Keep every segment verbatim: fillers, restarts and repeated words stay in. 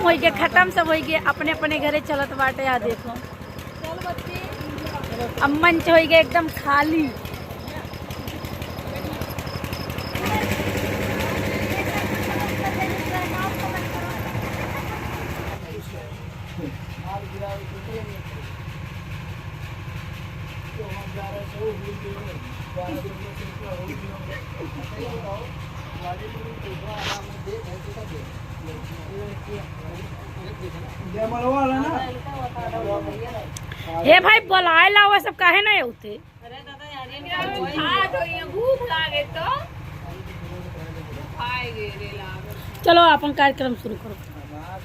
होइ गए खत्म, सब होइ गए, अपने अपने घरे चलत बाटे। आ देखो, अब मंच होइ गए एकदम खाली। हे भाई, बोलाए ला, वो सब काहे नहीं होते? अरे दादा यार, ये क्या खात हो, ये भूख लागे तो खाए गे रे लागे। चलो, अपन कार्यक्रम शुरू करो।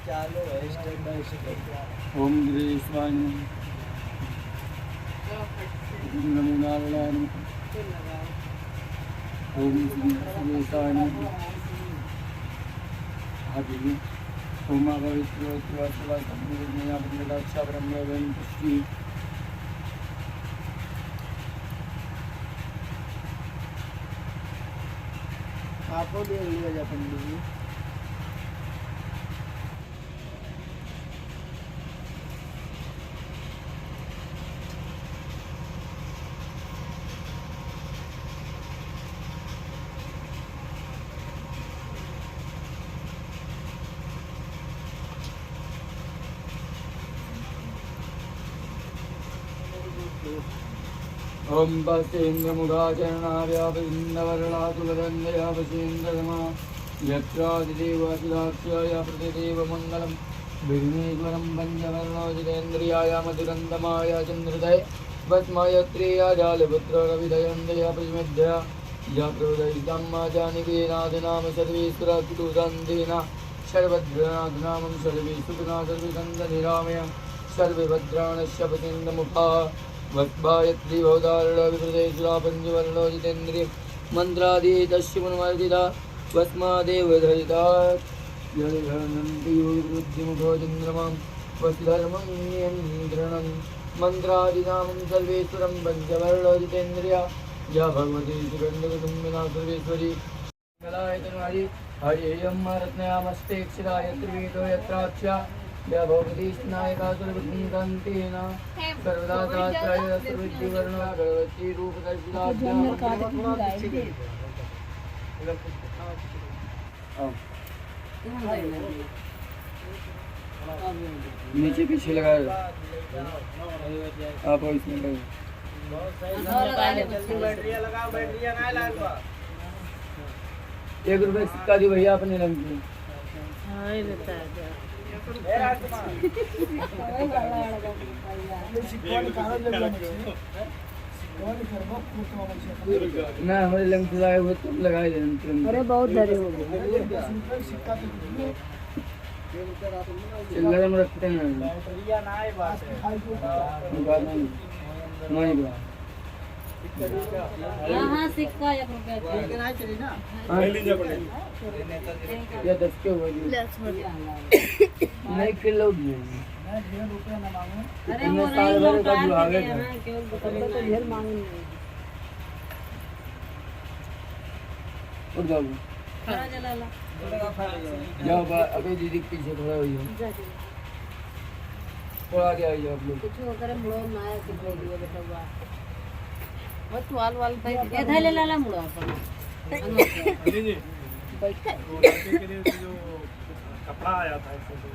चालू है, step by step। ओम गणेशाय नमः। ओम नमो नारायणाय नमः। ओम श्री गणेशाय नमः। हाथ जोड़िए। ओम पवित्र पवित्र वास्तव वास्तव में यहाँ पर रक्षा ब्रह्म एवं पुष्टि। आपको भी ले जा पंडित जी। ओम पश्येन्द्रमुखाचरणाभ्यापयेन्द्रवरणातुलदण्डयापश्येन्द्रमहावज्रं यत्रादिदेवो असिताक्षाय प्रतिदेवमङ्गलं विघ्नेश्वरं पञ्चवर्णो जितेन्द्रियाय मधुरं तमाय चन्द्रदय वस्मायत्रेयाजालपुत्रो रविदयन्दया प्रतिमेध्या या प्रभुदयितं मा जानिके नाथनाम सर्वेश्वरात्तु शान्तिना सर्वभद्रनाथ नामं सर्वे सुखना सर्वे सन्त निरामया सर्वे भद्राणस्य पश्येन्द्रमुखा वस्मायत्रिभवतारणविप्रदेशुरा पञ्चवर्णो जितेन्द्रिय मन्त्रादीतस्य पुनर्वर्तिता वस्मादेव धरिता जलधरन्ति योगिवृद्धिमुखो चन्द्रमा वसुधर्मं नियन्त्रणं मन्त्रादीनामं सर्वेश्वरं पञ्चवर्णो जितेन्द्रिया या भगवती सुगन्धकुसुम्बिना सर्वेश्वरी कलायतनहरि हरिः अम्मा रत्नयामस्ते क्षीराय त्रिवेदो यत्राच्या या भगवती स्नायका सर्वसुन्दन्तेन सर्वदा शास्त्राय सर्वविद्यवर्णो भगवती रूपदर्शिताभ्यां नीचे पीछे लगा दो। आप और इसमें लगा दो। एक रुपये सिक्का दी भैया अपने रंग की। ना, हमारे लंग से आए हुए तुम लगाए दे तुरंत। अरे, बहुत धरे हो गए। चिल्लर में रखते हैं। नहीं बा। हाँ, हाँ, सिक्का एक रुपया का। हाँ। ये दस के हुए जी। नहीं, किलो भी है। अरे, इतने वो साल नहीं भर का लौटा जो आगे देते था। हैं, क्यों? तो ढेर मांगेंगे। उठ जाओ। खड़ा चला ला। जाओ बा-, अबे दीदी के पीछे खड़ा होइए। जा, जा। थोड़ा आगे आइए आप लोग। कुछ अगर मोड़ ना आए तो बोल दियो बेटा हुआ। बस वाल वाल पे ये धैले लाला मुड़ा अपन। जी, जी। बैठ के। वो लड़के के लिए जो कपड़ा आया था, इसमें तो ये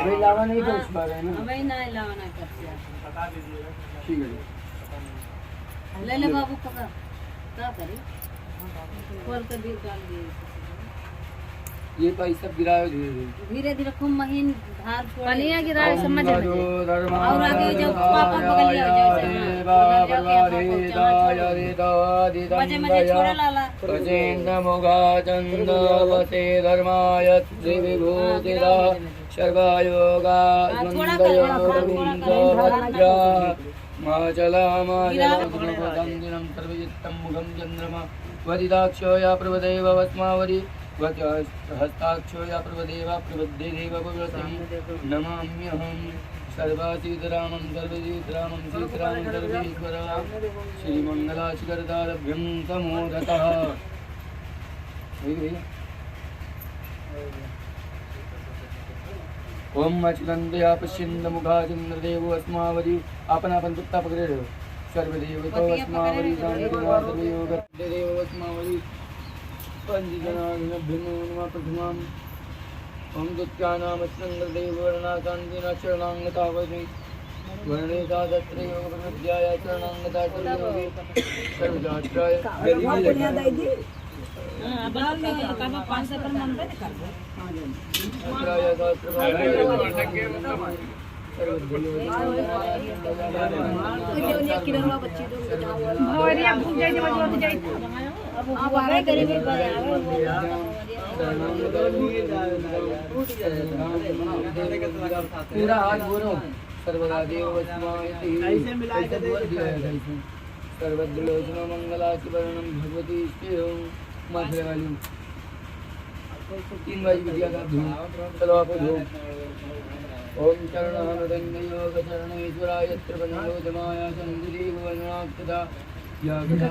अबे लावा लावा नहीं था ना। इस बार, है ना? अबे ना लावा ना कर दिया। बता दीजिएगा। ठीक है। पता नहीं। ले ले बाबू पकड़। का करी? खोल के भी डाल दिए। ये पैसा गिरायो धीरे धीरे। धीरे धीरे खूब महीन धार छोड़े। पनिया गिरायो, समझ में। और आगे जब पापा बगलिया हो जाए, हाँ। उधर जाके आप पहुँचाओ, छोड़ो। मजे मजे छोड़े लाला। गजेन्द्र मुखा चंद वसे धर्माय त्रिविभूतिदा सर्वयोगा हाँ, थोड़ा कर, थोड़ा कर, थोड़ा कर। माचला माचला गिरा। सर्वचित्तं मुखं चंद्रमा वदिताक्षो या प्रभदेव वस्मावरी वच हस्ताक्षो या प्रभदेव प्रभद्देव भगवती नमाम्यहम्। सर्वसीतरामं सर्वजीतरामं सीतरामं सर्वेश्वर श्रीमंगलाशिखरतारभ्यं समोदतः। ठीक है भैया। ओम अच्युतंत या पश्यंत मुखा चंद्रदेवो अस्मावधि। अपन अपन पत्ता पकड़े रहो। सर्वदेवतो अस्मावधि शांति सर्वयोग देवो अस्मावधि। पंचजनाभिनभ्यन्नो नमः प्रथमाम्। ओम दुत्यानाम चंद्रदेव वर्णा शांति न शरणांगता वै। वर्णे सा तत्र योग प्रविद्याया शरणांगता सर्वयोगे सर्वशास्त्राय। हाँ, बाद में कब पाँच सौ पर मन पे करबो। भोरिया भूख जाए, जब जोत जाए। अब आगे करीब। पूरा हाथ बोलो। सर्वदा देव वस्मायति। ऐसे मिला के ऐसे बोल दिया है, ऐसे। सर्वद्रलोचनो मंगला सुवर्णम भगवती श्रेयो। माथे वाली। तीन बार बिटिया का धूम। चलो आप धूम। ओम चरणहमृतंगयोगचरणेश्वराय त्रिपंडोजमाया संधिदेव वननाक्षता। या कदा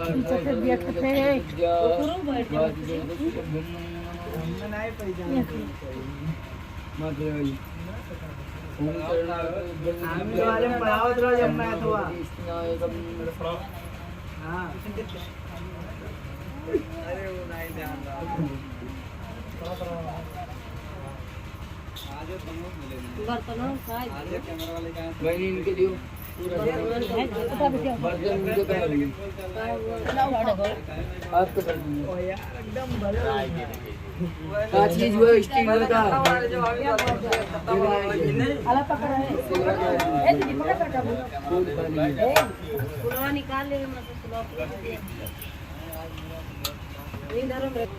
वासुदेव। माथे वाली। आनंद वाले में पढ़ावत रहो जब मैं तो आ। हाँ। अरे वो नहीं ध्यान रहा। बर्तनों का बहनी इनके दियो। बर्तन इनके दियो। आपको कर दूंगा। एकदम भले। का चीज हुआ स्टील का? फुलवा निकाल ले, मतलब, फुलवा पूरा दे। इधर हम रख-,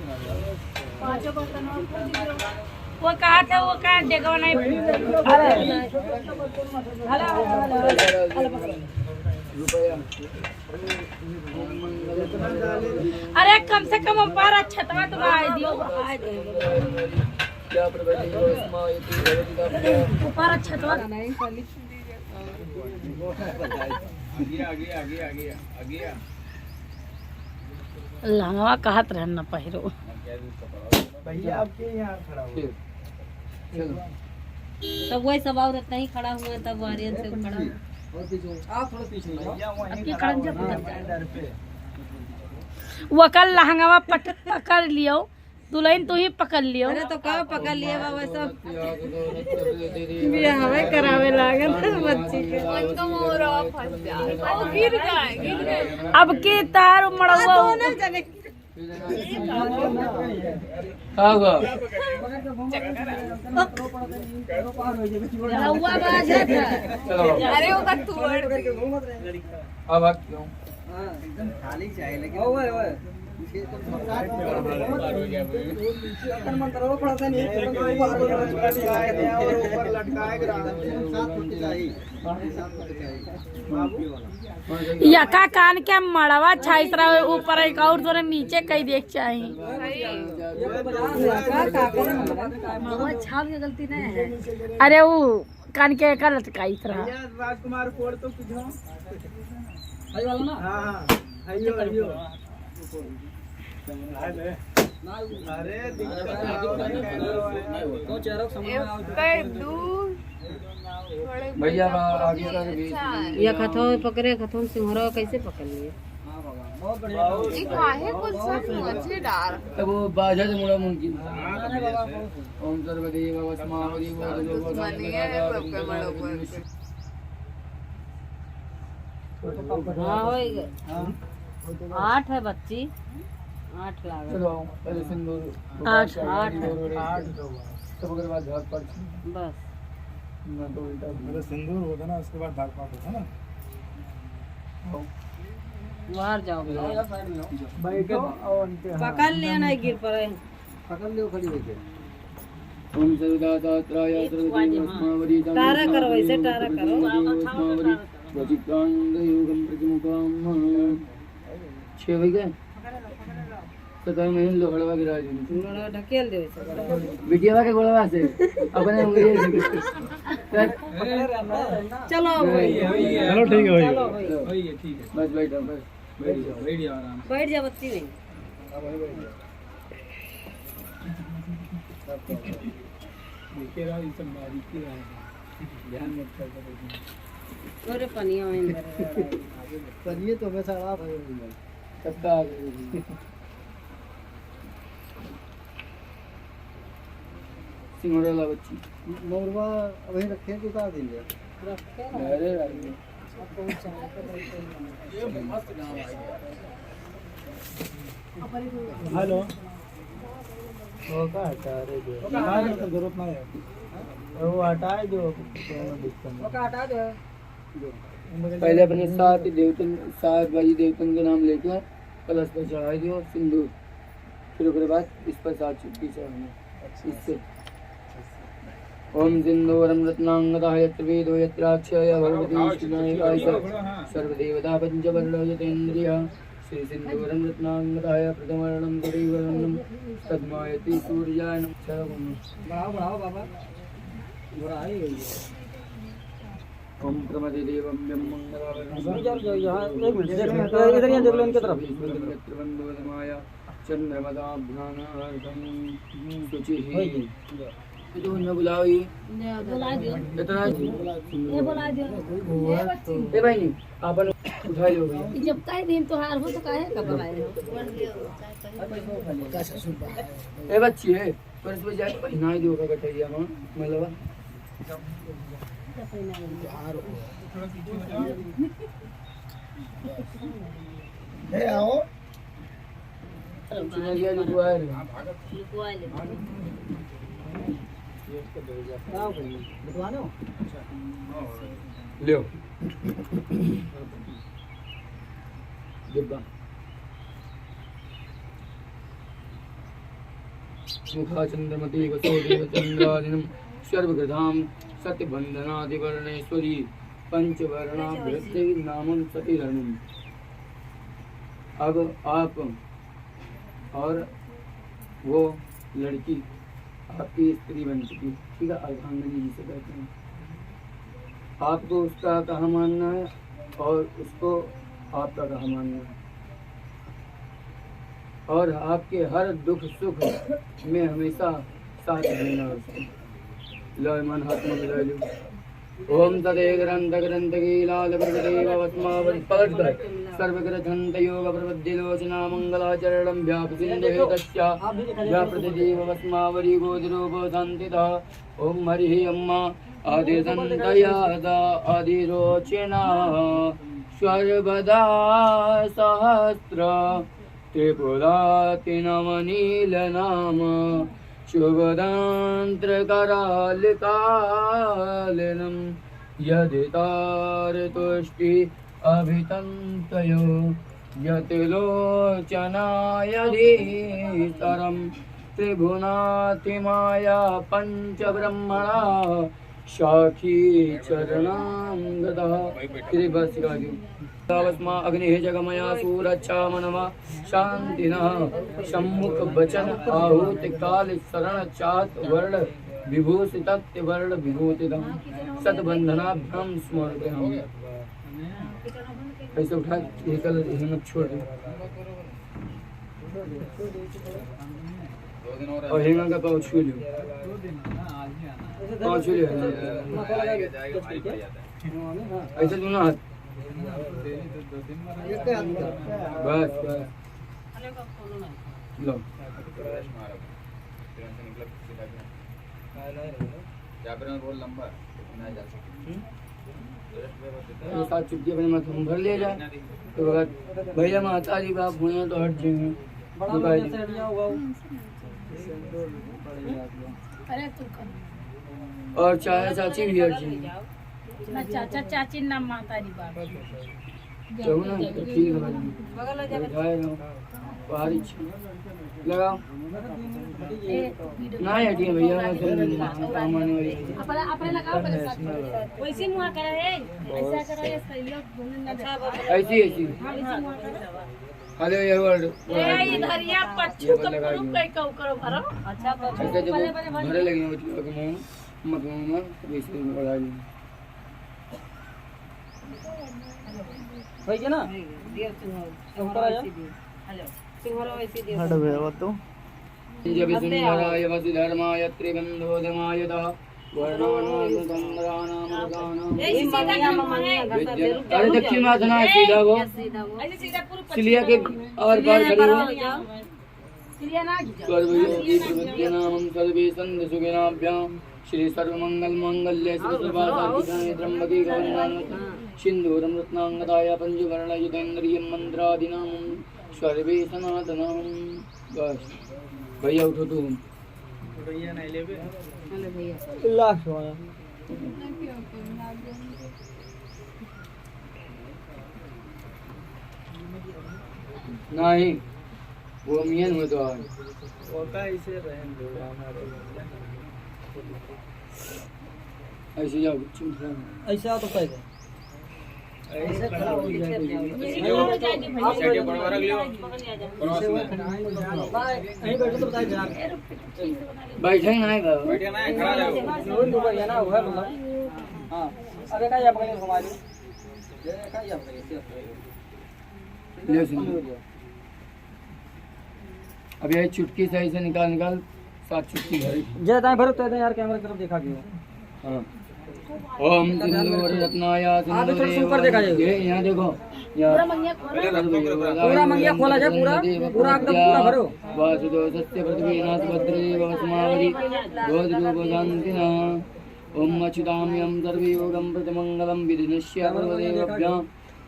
पाँचों बर्तन और पूछ लो। वो कहा था, वो कहा, डेगवा नहीं। अरे, हला, हला, हला, हला, हला, पकड़ो। रुपया। अरे, कम से कम ऊपर छतवा तो बहाई दियो, बहाई दियो। ऊपर छतवा। लहंगवा कहत रहन न पहिरो। भैया, आपके यहाँ खड़ा हो। ठीक। चलो। तब वही सब औरत नहीं खड़ा हुआ, तब वारियन से खड़ा हुआ। और पीछे हो। आप थोड़ा पीछे हो जाओ। भैया, वहीं अब की खड़ा करन हो। जब हाँ, उधर वहीं डर पे। वो कल लहंगवा पट-, पकड़ लियो, दुल्हन तू ही पकड़ लियो। अरे तो का पकड़ लिए बाबा सब? बियाहवे करावे लागल बच्ची के। उनको मोरवा फंस जा। अब गिर गए, गिर गए। अब की तार मड़वा। दोनों जने। का हुआ? रउआ बाजा था। चलो। अरे, ओकर तोड़ दे। अब आप क्यों? हाँ, एकदम खाली चाहे, लेकिन ओए, ओए। ऊपर मंत्र वो पड़ता नहीं है, ऊपर लटकाए गया और ऊपर लटकाए गया। सात फुट चाहिए। यका कान के मड़वा छाइत रहे, ऊपर एक और तोरे नीचे कई देख चाही। मड़वा छाप के गलती नहीं है। अरे ऊ कान के एका लटकाइत रहा। भैया, राजकुमार कोड तो पूछो। भाई वाला ना? हाँ, हाँ, भाई, भाई। अरे, दिक्कत ना हो, नहीं, नहीं, नहीं। तो चेहरा समझ में आओ। एक, दो, थोड़े भैया, बा-, आगे का भी। अच्छा। या कथो पकड़े, कथो सिंहरा कैसे पकड़ लिए? हाँ बाबा, बहुत बढ़िया। ये काहे कुछ सब मुझे डार? तब वो बाजा से मुड़ा मुमकिन। हाँ, नहीं बाबा, बहुत ओम सर्वदेव वस्मावधि वो दुर्गो दुश्मनी है, सबके बड़ों को। हाँ, होई गए। हाँ। आठ है बच्ची, आठ लागल। चलो, पहले सिंदूर। आठ। आठ। सिंदूर हो रही है। आठ। तब ओकर बाद झाग पात। बस। ना तो उल्टा। पहले सिंदूर होता ना, उसके बाद झाग पात होता ना। आओ। बाहर जाओ, बाहर। बैठो और उनके हाथ। पकड़ लिया, नहीं गिर पड़े। पकड़ लियो, खड़ी होके। ओम सर्वदा सहस्राय सर्वदेव अस्मावरी टारा करो, ऐसे टारा करो। अस्मावरी वचित्रांग योगम प्रतिमुखाम। छह हो गए? सताई में लोहड़वा गिरा दे। लोहड़वा ढकेल दे वैसे। बिटियावा के गोड़वा से। अपने उंगली से। चलो भाई। चलो ठीक है भाई। चलो भाई। वही है, ठीक है। बस बैठो, बस। बैठ जाओ, बैठ जाओ आराम से। बैठ जा बच्ची भाई। हाँ, वहीं बैठ जाओ। देखे रहो, ये सब बारीकी रहे। ध्यान मत कर करो। अरे पनिया में अंदर है। पनिया तो हमेशा आप है। सबका आ गई। सिंगोड़ा ला बच्ची। मोरवा अभी रखे कि उतार दीजिए। रखे ना। अरे, अरे। हेलो। वो का हटा रहे जो? हटा दो, तो जरूरत नहीं है। वो हटा दो, दोनों दिक्कत नहीं। पहले अपने सात देवतन, सात बड़ी देवतन के नाम लेके कलश पर चढ़ाई दियो सिंदूर, फिर ओकरे बाद इस पर सात चुटकी चढ़ाना। इससे ओम सिंदूरम रत्नांगतः यत्र वेदो यत्राक्षः या भगवती विष्णुनायकाय च सर्वदेवता पंचवर्णो जितेन्द्रियः श्री सिंदूरम रत्नांगतः प्रथमवर्णम तदेव वर्णम तस्मायति सूर्याय नमः। बढ़ाओ, बढ़ाओ बाबा, बढ़ाई गई है। ओम प्रमदे देवम ब्रह्मं इधर, यहाँ, एक मिनट, एक मिनट, इधर यहाँ देख लो इनके तरफ। चंद्रमदाभ्यानार्थं शुचिः। ये तो उनमें बुलाओ ये। बुला दियो। इतना ये बुला दियो। ए भाई, आपन उठा लो भैया। जब कह दिन तोहार हो तो काहे का बुलाए हो? ए बच्ची है। पर इसमें जाए पहनाई दो का गठरिया में, मतलब। ए, आओ। चुनरिया लुकवा ले। लुकवा ले। का हो गई? बतवानो? लियो। डिब्बा। मुखा चंद्रमती वसो देवचंद्रादिनं सर्वकृतां सत्यबंधनादिवर्णेश्वरी पंचवर्णाभ्यर्थे नामं सतीधर्मम्। अब आप और वो लड़की आपकी स्त्री बन चुकी, ठीक है, अर्धांगिनी जिसे कहते हैं। आपको उसका कहा मानना है और उसको आपका कहा मानना है, और आपके हर दुख सुख में हमेशा साथ देना है उसको। लो, ईमान हाथ में मिला लो। ओम तदेकदंतकदंतकीलालप्रभृतिभवस्मावरी पलट कर सर्वग्रथंतयोगप्रवृद्धिलोचना मंगलाचरणं व्यापसिंधुहेतस्या व्यापृतिभवस्मावरी गोदरूपो शांतितः। ओम हरिः अम्मा अधिसंतयादा अधिरोचना सर्वदा सहस्र त्रिपुराति नवनीलनाम सुभदान्त्रकरालकालिनं यदितारतुष्टि अभितन्तयो यतिलोचनायधीश्वरं त्रिभुनाथिमाया पञ्चब्रह्मणा साखी चरणांगतः। कृपा सिखा दियो। तावस्मा अग्निः जगमया सुरक्षा मनवा शांतिनः सम्मुख वचन आहूत काल शरण चात वर्ण विभूषित वर्ण विभूषितः सतबंधनाभ्याम स्मृति हम। ऐसे उठा, ये कलर, ये मत छोड़ दे। और हेंगा का पाँव छू लियो। पाँव छू लियो हेंगा का। ऐसे दोनों हाथ। बस, बस। लो। हम्म? ये साथ चुटकी अपने माथे में भर ले जाए। तो अगर भैया माता जी बाप हुए हैं तो हट जाएंगे। बड़ा दुकाई। अरे तू कर। और चाहे चाची भी हट जाएंगे। ना चाचा चाची ना माता जी बाप। चलो ना, तो ठीक है भाई। बगल में जा। बैठाए रहो। बाहर ही लगाओ। ए, वीडियो ना हटिए भैया, मैं फिर काम आने वाली है। अपना, अपना लगाओ, पहले साथ में। वैसे मुँह करा है, ऐसा करा है, सही लोग बोलने ना। अच्छा, बाबा। ऐसी, ऐसी। हाँ, वैसे मुँह करा। हेलो, ये वर्ड। ए, इधर या पच्चू ये का लगा प्रूफ लो। कहीं का करो भरो। अच्छा, तो ऐसे जब भले, भले, भले। भरे लगे हैं, मतलब, मतलब, मतलब, तो इसको बढ़ा लो। होइ गया ना? ऊपर आ जा। हेलो। हट बे, अब तू। जब सुंदराय वसुधर्माय त्रिबंधोदमाय तः वर्णानां सुंदराणां रसानां ए, सीधा काम है। विद्या-, अरे, दक्षिण हाथ ना है, सीधा वो। ऐसे सीधा पूरा चिलिया के पश्चिम और बार खड़े हो। सर्वयोगी प्रपद्यनामं सर्वे संत सुखिनाभ्यां श्री सर्वमंगल मांगल्ये शिव सर्वासाधिकाय त्र्यंबके गौरी नारायणी सिंदूरं रत्नांगदाय पंचवर्णयुतेंद्रियं मंत्रादीनां सर्वे सनातनां। बस भैया उठो तू। भैया नहीं लेबे। लास्ट वाला। नहीं, वो मियन हुए तो आज। वो का इसे रहन दो, हमारे। ऐसे जाओ, चुप रहो। ऐसे आओ तो पहले। ऐसे खड़ा हो जाए। आप बैठे ना है बाबू। बैठे ना है, खड़ा रहो। जोर दो भैया ना, वो है मतलब। हाँ। अबे का ये पकड़े घुमा दो। ये का ये पकड़े, ये पकड़े। ले सुन। अब यही चुटकी से ऐसे निकाल, निकाल, सात चुटकी भरी। जय दाएं भरो, तय दाएं यार, कैमरा की तरफ देखा के। हाँ। ओम सिंदूर रत्नाय आप भी थोड़ा सा ऊपर देखा जाए। ये यहाँ देखो, यहाँ। पूरा मंगिया खोला जाए, पूरा, पूरा एकदम पूरा भरो। वासुदेवस्य पृथ्वीनाथ भद्रदेव अस्मावरी भवतु शांतिना। ओम अच्युताम्यं सर्वयोगं प्रतिमंगलं विघ्नस्य सर्वदेवभ्यां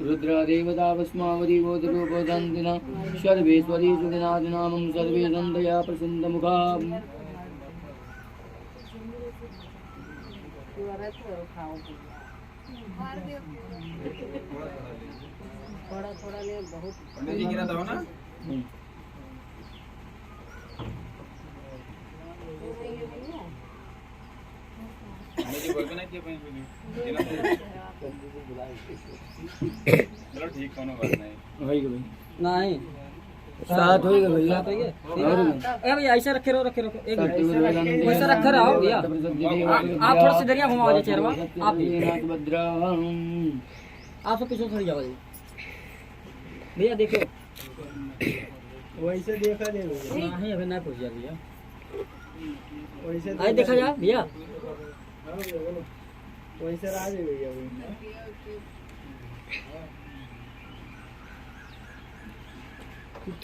रुद्रा देवता भस्मावती भवतु शांतिना। सर्वेश्वरी सुखिना दिना मम सर्वे सन्तु प्रसन्नमुखा। थोड़ा थोड़ा ले, बहुत पंडित जी गिरा था ना? हम्म। नहीं जी, बोलबे ना किया, भाई, बोलिए। चलो, ठीक, कोनो बात नहीं। वही के भाई। नहीं। सात होई गए भैया। सात होई गए? और ए भैया, ऐसे रखे रहो, रखे रहो। एक सात मिनट। होई गए। वैसे रखे रहो भैया। आप, आप थोड़ा सा इधरिया घुमाओ जी चेहरवा। आप भी। भद्रा। आप सब पीछे सर जाओ जी। भैया, देखो। वैसे देखा दे भैया। नहीं, अबे ना पूछ जा भैया। वैसे आए देखा जा भैया। हाँ भैया, बोलो। वैसे रहा दे भैया, भैया।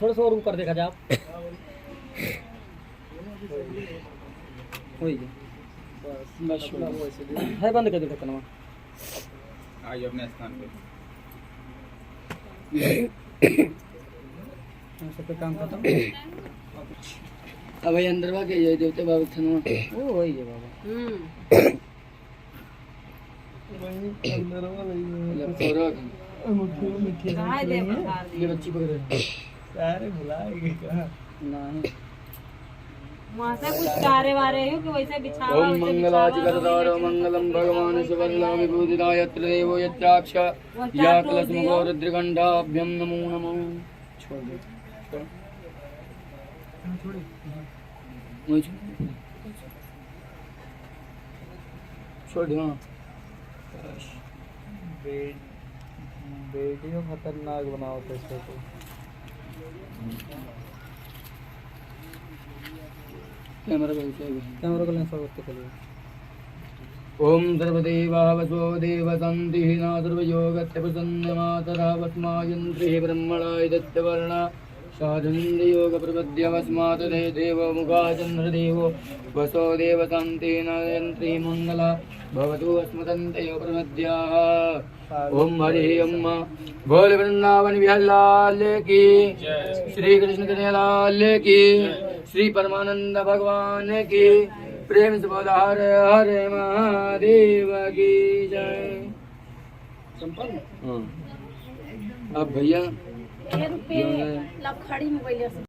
थोड़ा सा और ऊपर देखा जा आप। हाँ, बोलो। वही है। बस, बस, अपना वैसे दे। है, बंद कर दे ढक्कनवा। आज अपने स्थान पे। हाँ, सब पे काम खत्म। अब ये अंदरवा के ये देवते बाबा थनवा। ओ, वही है बाबा। हम्म। वही अंदरवा लगी है। मतलब, थोड़ा। मुट्ठी, मुट्ठी कहाँ है देख? ये बच्ची पकड़ रही है। अरे, भुला गए कहाँ? नहीं। वहाँ से कुछ तारे वारे हो कि वैसे बिछावा, ओम वैसे बिछावा, मंगलाचि वैसे करतारो बिछावा। मंगलम भगवान सुवर्णा विभूतिदा यत्र देवो यत्राक्ष वो या चार टोक कलश दियो। मुखो रुद्रगंडाभ्यम नमो नमः। छोड़ दे। छोड़। हाँ, छोड़े। वही छोड़। छोड़ दे, हाँ। बे-, वीडियो खतरनाक बनाओ तो इसको तो। कैमरा को ऐसे ही। कैमरा को लेंस और करके चलिए। ओम सर्वदेवा वसो देव शांति ना सर्वयोगस्य प्रसन्न मातरा वस्मा यंत्री ब्रह्मणा इदत्त वर्णा साधुनिंद योग प्रपद्य वस्मात दे देव मुखा चंद्र देवो वसो देव शांति ना यंत्री मंगला भवतु अस्मदंत योग प्रपद्याः। ओम हरि ओम। बोल वृंदावन बिहारी लाल की, श्री कृष्ण कन्हैया लाल की, श्री परमानंद भगवान की। प्रेम से बोल हर हर महादेव की जय। संपन्न। हाँ। अब भैया, ए रुपये, जो है लखड़ी में पहले से